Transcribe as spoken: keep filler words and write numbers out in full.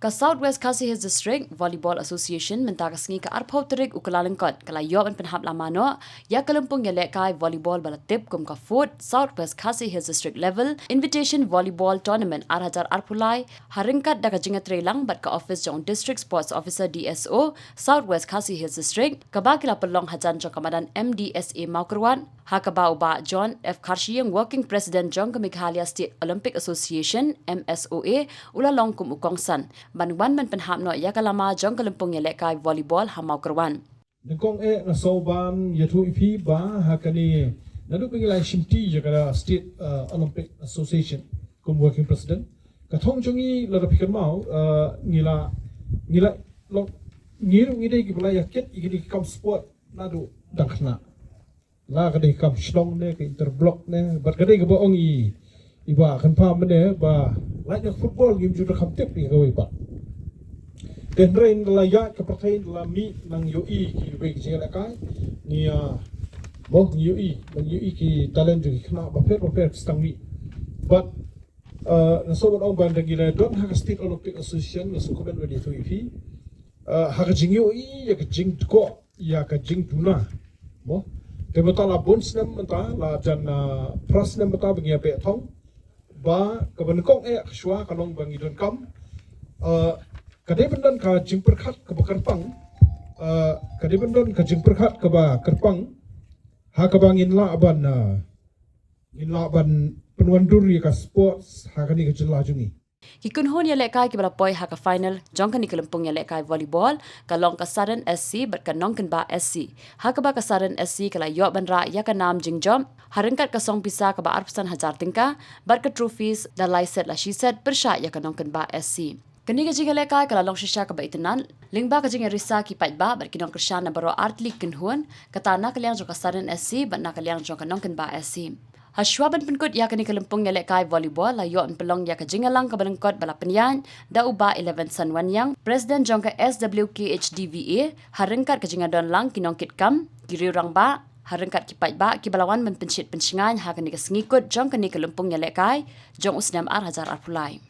Ka South West Khasi Hills District Volleyball Association mynta ka sngi ka arphew tarik u Kyllalyngkot ka la ïoh ban pynhap lama noh ïa ka lympung ïalehkai volleyball ba la tip kum ka fourth South West Khasi Hills District Level Invitation Volleyball Tournament ar hajar arphew lai, ha ryngkat da ka jingïatreilang bad ka office jong District Sports Officer, D S O, South West Khasi Hills District, kaba ki la pynlong hajan jong ka madan M D S A Mawkyrwat, ha kaba u Bah John F Kharshiing, Working President jong ka Meghalaya State Olympic Association, M S O A, u la long kum u kongsan ban wan ban pynhap noh ïa ka lama jong ka lympung ïalehkai volleyball ha Mawkyrwat. Nyngkong eh nga sngewbha ban ïathuh ïa phi ba ha kane, naduh ba ngi la shimti ïa ka State, uh, Olympic Association kum Working President, ka thong jong ngi, lada phi kynmaw, uh, ngi la, ngi la long, ngi ruh ngi dei kiba la ïakit ïa kine ki kam sport naduh dang khynnah. La ka dei kam shnong ne ka interblock ne, bad ka dei kaba ong i, i Bah Kynpam mynne ba lait na football ngim ju da kham tip ïa kawei pat. Te hynrei nda la ïaid ka pyrthei, nda la mih, nang ïohi kiwei ki jingïalehkai, ngi, ah, mo, ngi ïohi, nang ïohi ki talent jong ki khynnah bapher bapher ki sdang mih. Bad, ah, nga sngewbha ban ong ba nda ngi la don ha ka State Olympic Association, nga sngewkmen ban ïathuh ïa phi, ah, ha ka jingïohi ïa ka jingdkoh ïa ka jingduna. Mo, te mynta la bun snem mynta, la jan, ah, phra snem mynta ba ngi ïa beh thong. Ba kaba nyngkong eh ka shuwa ka long ba ngi donkam, ah, ka dei ban don ka jingpyrkhat kaba kyrpang, ah, ka dei ban don ka jingpyrkhat kaba kyrpang, ha kaba ngin lah ban, ah, ngin lah ban pynwandur ïa ka sports ha kane ka jylla jong ngi. Ki kynhun ïalehkai kiba la poi ha ka final jong kane ka lympung ïalehkai volleyball ka long ka Sadang S C bad ka Nongkynbah S C. Ha kaba ka Sadang S C ka la ïoh ban rah ïa ka nam jingjop ha ryngkat ka song pisa kaba arphew san hajar tyngka bad ka trophies da lai set la shi set pyrshah ïa ka Nongkynbah S C. Kane ka jingïalehkai ka la long shisha kaba itynnad lyngba ka jingïarisa ki paidbah bad ki nongkyrshan na baroh artylli ki kynhun, kata na ka liang jong ka Sadang S C bad na ka liang jong ka Nongkynbah S C. Hashwa ban pynkut ïa kane ka lympung ïalehkai volleyball la ïoh ban pynlong ïa ka jingïalang kaba lyngkot ba la pynïaid da u Bah Eleven Sanwaniang, President jong ka S W K H D V A, ha ryngkat ka jingïadon lang ki nongkitkam, ki riew rangbah, ha ryngkat ki paidbah kiba la wan ban pynshit pynshngaiñ ha kane ka sngi kut jong kane ka lympung ïalehkai jong u snem ar hajar arphew lai.